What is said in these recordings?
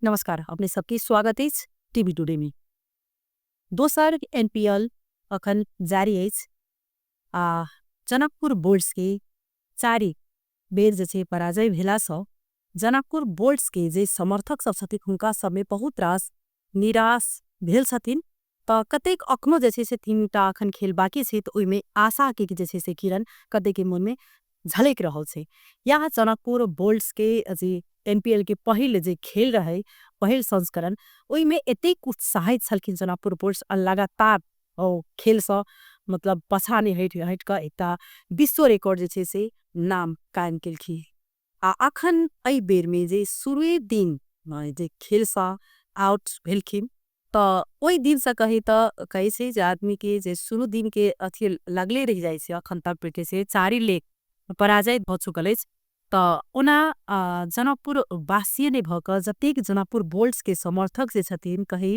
नमस्कार, अपने सबके स्वागत अछि टीवी टुडे में। दोसर एनपीएल अखन जारी अछि आ जनकपुर बोल्ट्स के 4 बेर जे छै पराजय भेलासँ जनकपुर बोल्ट्स के जे समर्थक सब छथिन हुनका सब में बहुत रास निराश भेल छथिन। तऽ कतेक अखनो जे छै से 3टा अखन खेल बाकी छै तऽ ओहिमे आशा के जे छै से किरण कतेक के मन में झलकि रहल छै। यहाँ जनकपुर बोल्ट्स के जे एनपीएल के पहिल जे खेल रहे पहिल संस्करण ओहिमे एतेक उत्साहित छलखिन जनकपुर बोल्ट्स आ लगातार ओ खेलसँ मतलब पछा नहि हटि हटि कऽ एकटा विश्व रिकॉर्ड जे छै से नाम कायम केलखिन। आ अखन एहि बेर में जे शुरुए दिन जे खेलसँ आउट भेलखिन तऽ ओहि दिनसँ कही तऽ कहै छै जे आदमी के जे शुरू दिन के अथी लगले रहि जाइ छै अखन तक जे छै 4 लेख पराजय भऽ चुकल अछि। तऽ ओना जनकपुर वासीय नहि भऽ कऽ जतेक जनकपुर बोल्ट्स के समर्थक जे छथिन कही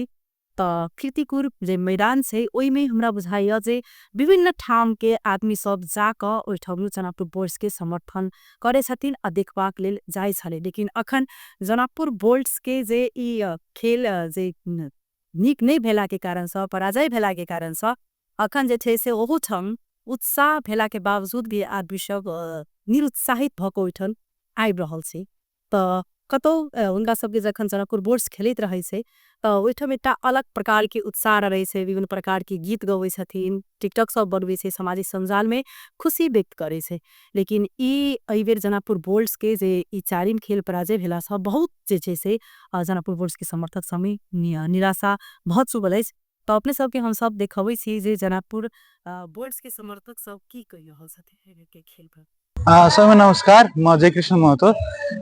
तऽ कीर्तिपुर जे मैदान छै ओहिमे हमरा बुझाइया जे विभिन्न ठाम के आदमी सब जाकऽ ओहिठाम जनकपुर बोल्ट्स के समर्थन करै छथिन आ देखबाक लेल जाइ छलै। लेकिन अखन जनकपुर बोल्ट्स के जे ई खेल जे नीक नहि भेला के कारणसँ पराजय भेला के कारणसँ अखन जे छै से ओहूठाम उत्साह भेला के बावजूद भी आदमी सब निरुत्साहित भऽ कऽ ओहिठाम आबि रहल छै। तऽ कतौ हुनका सबके जखन जनकपुर बोल्ट्स खेलैत रहै छै तऽ ओहिठाम एकटा अलग प्रकार के उत्साह रहै छै, विभिन्न प्रकार के गीत गबै छथिन, टिकटॉक सब बनबै छै, सामाजिक सञ्जाल में खुशी व्यक्त करै छै। लेकिन ई एहि बेर जनकपुर बोल्ट्स के जे ई 4 खेल पराजय भेलासँ बहुत जे छै से जनकपुर बोल्ट्स के समर्थक सबमे निराशा भऽ चुकल अछि। तऽ अपने सबके हम सब देखबै छी जे जनकपुर बोल्ट्स के समर्थक सब की कहि रहल छथिन एहि बेर के खेल पर। सबैलाई नमस्कार, म जयकृष्ण महतो।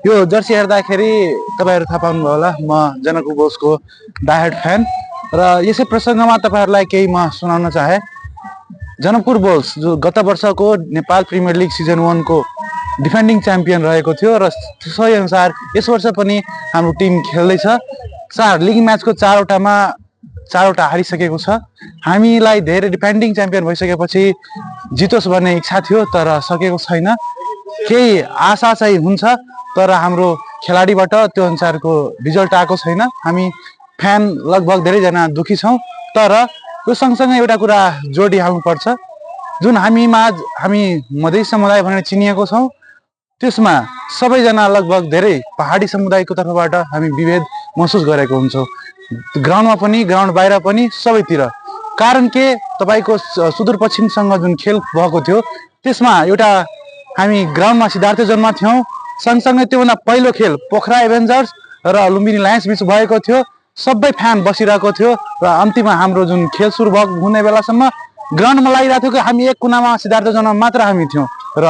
यो जर्सी हेर्दाखेरि तपाईँहरू थाहा पाउनुभयो होला म जनकपुर बोल्ट्सको डायहार्ड फ्यान र यसै प्रसङ्गमा तपाईँहरूलाई केही म सुनाउन चाहे। जनकपुर बोल्ट्स जो गत वर्षको नेपाल प्रिमियर लिग सिजन 1 को डिफेन्डिङ च्याम्पियन रहेको थियो र सोही अनुसार यस वर्ष पनि हाम्रो टिम खेल्दैछ। लिग म्याचको चारवटा हारिसकेको छ। हामीलाई धेरै डिफेन्डिङ च्याम्पियन भइसकेपछि जितोस् भन्ने इच्छा थियो तर सकेको छैन। केही आशा चाहिँ हुन्छ तर हाम्रो खेलाडीबाट त्यो अनुसारको रिजल्ट आएको छैन। हामी फ्यान लगभग धेरैजना दुखी छौँ तर यो सँगसँगै एउटा कुरा जोडिहाल्नुपर्छ, जुन हामी मधेसी समुदाय भनेर चिनिएको छौँ त्यसमा सबैजना लगभग धेरै पहाडी समुदायको तर्फबाट हामी विभेद महसुस गरेको हुन्छौँ, ग्राउन्डमा पनि ग्राउन्ड बाहिर पनि सबैतिर। कारण के तपाईँको सुदूरपश्चिमसँग जुन खेल भएको थियो त्यसमा एउटा हामी ग्राउन्डमा सिद्धार्थ जोनमा थियौँ, सँगसँगै त्योभन्दा पहिलो खेल पोखरा एभेन्जर्स र लुम्बिनी लायन्स बिच भएको थियो। सबै फ्यान बसिरहेको थियो र अन्तिममा हाम्रो जुन खेल सुरु हुने बेलासम्म ग्राउन्डमा लागिरहेको थियो कि हामी एक कुनामा सिद्धार्थ जोनमा मात्र हामी थियौँ र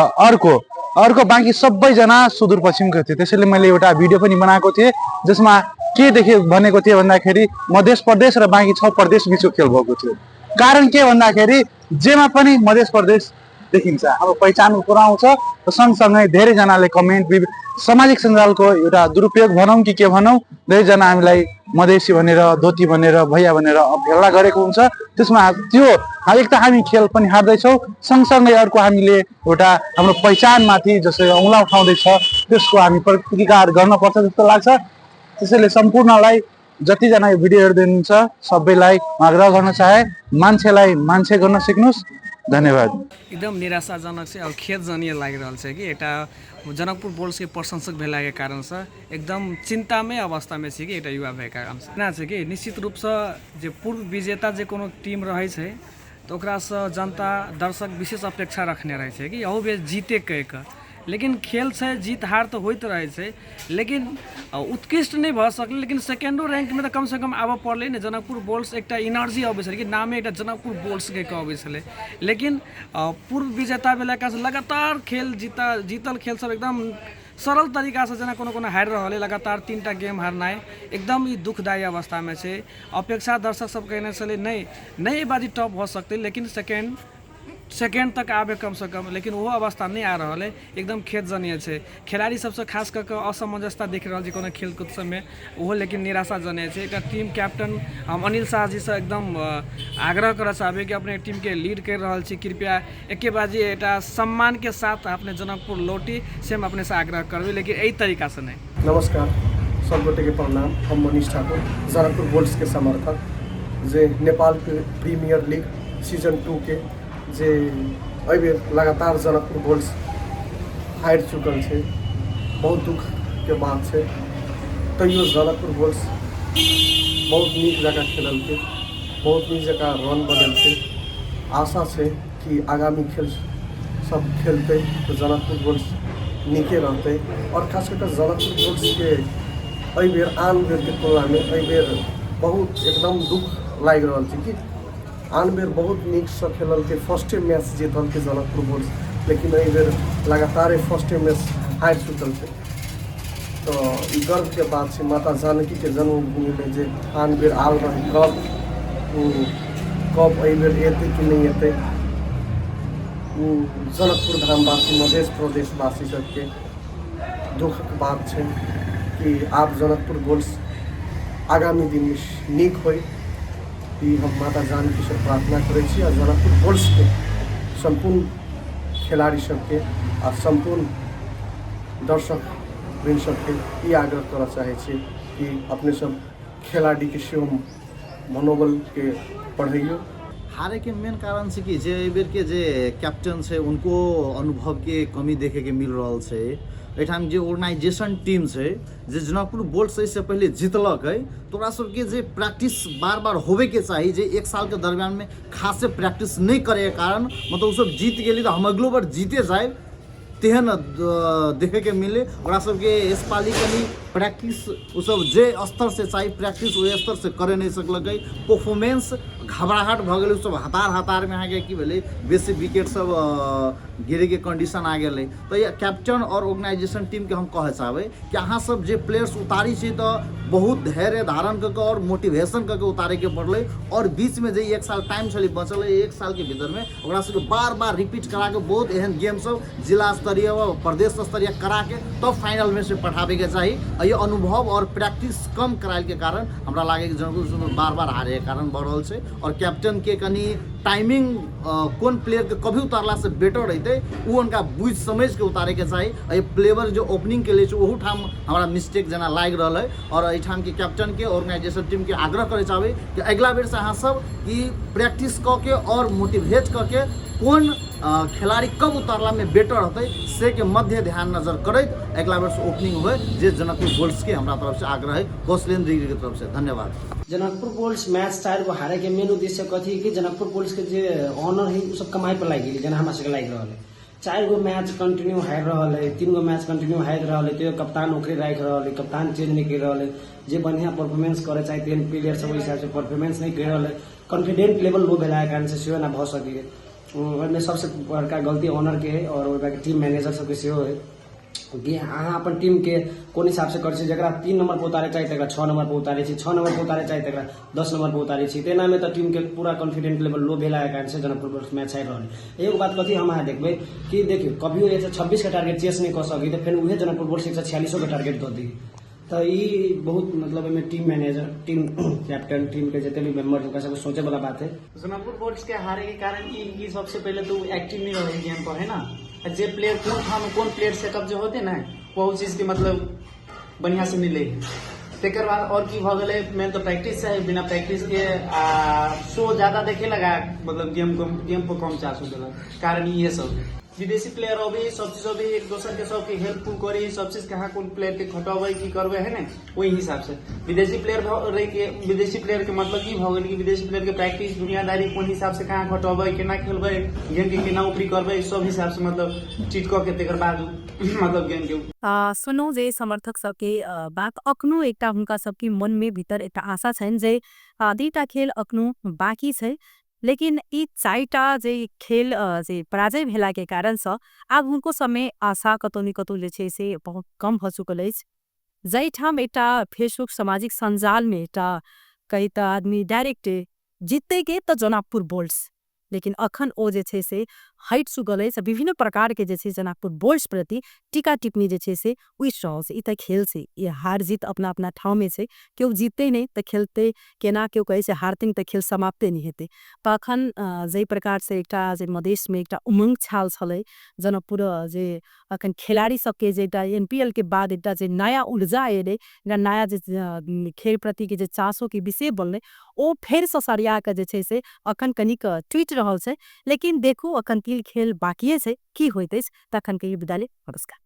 अर्को बाँकी सबैजना सुदूरपश्चिमको थियो। त्यसैले मैले एउटा भिडियो पनि बनाएको थिएँ जसमा के देखेँ भनेको थिएँ भन्दाखेरि मधेस प्रदेश र बाँकी 6 प्रदेश बिचको खेल भएको थियो। कारण के भन्दाखेरि जेमा पनि मधेस प्रदेश देखिन्छ, हाम्रो पहिचानको कुरा आउँछ र सँगसँगै धेरैजनाले कमेन्ट सामाजिक सञ्जालको एउटा दुरुपयोग भनौँ कि के भनौँ, धेरैजना हामीलाई मधेसी भनेर धोती भनेर भैया भनेर अवहेलना गरेको हुन्छ। त्यसमा त्यो एक त हामी खेल पनि हार्दैछौँ, सँगसँगै अर्को हामीले एउटा हाम्रो पहिचानमाथि जसरी औँला उठाउँदैछ त्यसको हामी प्रतिकार गर्नुपर्छ जस्तो लाग्छ। त्यसैले सम्पूर्णलाई जतिजना यो भिडियो हेर्दै हुनुहुन्छ सबैलाई आग्रह गर्न चाहे मान्छेलाई मान्छे गर्न सिक्नुहोस्। धन्यवाद। एकदम निराशाजनक छै और खेदजनीय लागि रहल छै कि एकटा जनकपुर बोल्ट्स के प्रशंसक भेलाके कारणसँ एकदम चिन्तामय अवस्थामे छी कि एकटा युवा भएका कारणसँ। एना छै कि निश्चित रूपसँ जे पूर्व विजेता जे कोनो टीम रहै छै तऽ ओकरासँ जनता दर्शक विशेष अपेक्षा रखने रहै छै कि अहू बेर जीते कहि कऽ, लेकिन खेल छै जीत हार तऽ होइत रहै छै, लेकिन उत्कृष्ट नहि भऽ सकलै, लेकिन सेकेंडो रैंकमे तऽ कमसँ कम आबऽ पड़लै ने। जनकपुर बोल्ट्स एकटा एनर्जी अबै छलै कि नामे एकटा जनकपुर बोल्ट्स के अबै छलै, लेकिन पूर्व विजेता भेलाके कारण लगातार खेल जीतल खेल सब एकदम सरल तरीकासँ जेना कोनो कोनो हारि रहल अइ, लगातार 3टा गेम हारनाइ एकदम ई दुखदायी अवस्थामे छै। अपेक्षा दर्शक सब कयने छलै नहि नहि बाजी टॉप भऽ सकतै, लेकिन सेकेंड तक आबे कमसँ कम, लेकिन ओहो अवस्था नहि आ रहल अइ, एकदम खेदजनीय छै। खेलाड़ी सबसँ खास कऽ कऽ असमंजसता देख रहल छी कोनो खेलकूद सबमे, ओहो लेकिन निराशाजनक छै। एकटा टीम कैप्टन हम अनिल शाहजीसँ एकदम आग्रह करऽ चाहबै कि अपने टीमके लीड करि रहल छी, कृपया एके बाजी एकटा सम्मानके साथ अपने जनकपुर लौटी से हम अपनेसँ आग्रह करबै, लेकिन एहि तरीकासँ नहि। नमस्कार, सब गोटे के प्रणाम। हम मनीष ठाकुर, जनकपुर बोल्ट्स के समर्थक, जे नेपाल प्रीमियर लीग सीजन 2 के जे एहिबेर लगातार जनकपुर बोल्ट्स हारि चुकल छै, बहुत दुख के बात छै। तैयो जनकपुर बोल्ट्स बहुत नीक जकाँ खेललकै, बहुत नीक जकाँ रन बनेलकै। आशा छै कि आगामी खेल सब खेलतै तऽ जनकपुर बोल्ट्स नीके रहतै। आओर खास कऽ कऽ जनकपुर बोल्ट्सके एहिबेर आन बेरके तुलनामे एहिबेर बहुत एकदम दुःख लागि रहल छै कि आन बेर बहुत नीकसँ खेललकै, फर्स्टे मैच जीतलकै जनकपुर बोल्ट्स, लेकिन एहिबेर लगातारे फर्स्टे मैच हारि चुकल छै। तऽ ई गर्वके बात छै, माता जानकीके जन्मभूमिमे जे आन बेर आयल रहै कप, ओ कप एहिबेर एतै कि नहि एतै, ओ जनकपुर धामवासी मधेश प्रदेशवासी सबके दुःखक बात छै कि आब जनकपुर गोल्स आगामी दिनमे नीक होइ, ई हम माता जानकीसँ प्रार्थना करै छी। आ जनकपुर गोल्सके सम्पूर्ण खेलाड़ी सबके आ सम्पूर्ण दर्शक वृन्द सबके ई आग्रह करऽ चाहै छी कि अपने सब खेलाड़ीके सेहो मनोबलके बढ़ैयौ। हारैके मेन कारण छै कि जे एहिबेरके जे कैप्टन छै उनको अनुभवके कमी देखैके मिल रहल छै। एहिठाम जे ऑर्गेनाइजेशन टीम छै जे जनकपुर बोल्ट्स एहिसँ पहिले जितलक अइ, तऽ ओकरा सबके जे प्रैक्टिस बार बार होबेके चाही, जे एक सालके दरमियानमे खासे प्रैक्टिस नहि करैके कारण मतलब ओसब जीत गेली तऽ हम अगिलो बेर जीते जायब तेहन देखैके मिललै। ओकरा सबके इस पाली कनि प्रैक्टिस ओसब जे स्तरसँ चाही प्रैक्टिस ओहि स्तरसँ करै नहि सकलकै। परफॉर्मेंस घबराहट भऽ गेलै, ओसब हतार हतारमे अहाँके की भेलै बेसी विकेट सब गिरैके कंडीशन आ गेलै। तऽ कैप्टन आओर ऑर्गेनाइजेशन टीमके हम कहऽ चाहबै कि अहाँ सब जे प्लेयर्स उतारै छी तऽ बहुत धैर्य धारण कऽ कऽ आओर मोटिवेशन कऽ कऽ उतारैके पड़लै। आओर बीचमे जे एक साल टाइम छलै बचल, एक सालके भीतरमे ओकरा सबके बार बार रिपीट कराके बहुत एहन गेम सब जिला स्तरीय व प्रदेश स्तरीय कराके तब फाइनलमे से पठाबैके चाही। एहि अनुभव आओर प्रैक्टिस कम कराइके कारण हमरा लागै कि जनकपुर बार बार हारैके कारण भऽ रहल छै। आओर कैप्टनके कनि टाइमिंग कोन प्लेयरके कभी उतारलासँ बेटर रहितै ओ हुनका बुझि समझिके उतारैके चाही। एहि प्लेयर जे ओपनिंग केले छै ओहूठाम हमरा मिस्टेक जेना लागि रहल है। आओर एहिठामके कैप्टनके ऑर्गेनाइजेशन टीमके आग्रह करै चाहबै कि अगिला बेरसँ अहाँ सब कि प्रैक्टिस कऽ के आओर मोटिवेट कऽ के कोन खिलाड़ी कब उतारलामे बेटर होतै से के मध्य ध्यान नजर करैत अगिला बेरसँ ओपनिंग हुए, जे जनकपुर गोल्ड्सके हमरा तरफसँ आग्रह है कौशलेन्द्र गिरीके तरफसँ। धन्यवाद। जनकपुर बोल्ट्स मैच 4 गो हारे के मेन उद्देश्य कथी कि जनकपुर बोल्ट्स के जे ऑनर है उ सब कमाई पर लागि गेलै, जेना हमरा सबके लागि रहल है। 4 गो मैच कंटिन्यू हारि रहल है, 3 गो मैच कंटिन्यू हारि रहल है, तैयो कप्तान ओकरे राखि रहल है, कप्तान चेंज नहि करि रहल है। जे बढ़िया परफॉर्मेंस करे चाहे तेहन प्लेयर सब ओहि हिसाब से परफॉर्मेंस नहि करि रहल है। कॉन्फिडेंट लेवल लो भेला के कारण से सेहो एना भऽ सकैए। ओहिमे सबसे बड़का गलती ऑनर के है और ओहि टीम मैनेजर सबके सेहो है कि अहाँ अपन टीम के कोन हिसाब से करै छी। जकरा 3 नंबर पर उतारे चाही तकरा 6 नंबर पर उतारे छी, 6 नंबर पर उतारे चाही तकरा 10 नंबर पर उतारे छी। तेनामे तऽ टीम के पूरा कॉन्फिडेंट लेवल लो भेला के कारण से जनकपुर बोल्ट्स मैच हारि रहल है। एगो बात कथी हम अहाँ देखबै कि देखियौ कभियो 126 के टारगेट चेस नहि कऽ सकी तऽ फेर उहे जनकपुर बोल्ट्स 146 के टारगेट दऽ दी। तऽ ई बहुत मतलब एहिमे team manager, team captain, team के जते भी मेंबर ओकरा सबके सोचे वाला बात है। जनकपुर बोल्ट्स के हारे के कारण ई कि सबसे पहले तो एक्टिव नहीं रहे गेम पर है ना, जे प्लेयर कोन ठाम कोन प्लेयर सेटअप जे होते ना वो चीज के मतलब बढ़िया से मिले। तेकर बाद और की भऽ गेलै, मेन तो प्रैक्टिस है, बिना प्रैक्टिस के शो ज्यादा देखे लगा मतलब गेम पर कम चांस देलक, कारण इहे सब है। विदेशी प्लेयर अभी सब चीज अभी एक दोसर के सबके हेल्पफुल करी, सब चीज कहाँ कोन प्लेयर के खटबै की करबै है ने, ओहि हिसाब से विदेशी प्लेयर रह के विदेशी प्लेयर के मतलब ई भऽ गेल कि विदेशी प्लेयर के प्रैक्टिस दुनियादारी कोन हिसाब से कहाँ खटबै केना खेलबै गेम के केना ऊपरी करबै सब हिसाब से मतलब चीज कऽ के तकर बाद मतलब गेम के। सुनू जे समर्थक सबके बात अखनो एकटा हुनका सबके मन में भीतर एकटा आशा छनि जे 2टा खेल अखनो बाकी छै, लेकिन ई 4टा जे खेल जे पराजय भेला के कारण से आब हुनको सबमे आशा कतौ ने कतौ जे छै से बहुत कम भऽ चुकल अछि। जाहिठाम एकटा फेसबुक सामाजिक सञ्जाल में एकटा कही तऽ आदमी डायरेक्ट जीतै के तऽ जनकपुर बोल्ट्स, लेकिन अखन ओ जे छै से हटि चुकल अछि। विभिन्न प्रकारके जे छै जनकपुर बोल्ट्स प्रति टीका टिप्पणी जे छै से उठि रहल छै। ई तऽ खेल छै, ई हार जीत अपना अपना ठाँवमे छै। केओ जीततै नहि तऽ खेलतै केना, केओ कहै छै हारतै नहि तऽ खेल समाप्ते नहि हेतै। तऽ अखन जाहि प्रकारसँ एकटा जे मधेशमे एकटा उमंग छाल छलै जनकपुर, जे अखन खेलाड़ी सबके जे एकटा एनपीएल के बाद एकटा जे नया ऊर्जा एलै, एकटा नया जे खेल प्रतिके जे चासोके विषय बनलै, ओ फेरसँ सरिया कऽ जे छै से अखन कनिक टूटि रहल छै। लेकिन देखू, अखन तीन खेल बाकिए छै, की होइत अछि। तखन के विदाई, नमस्कार।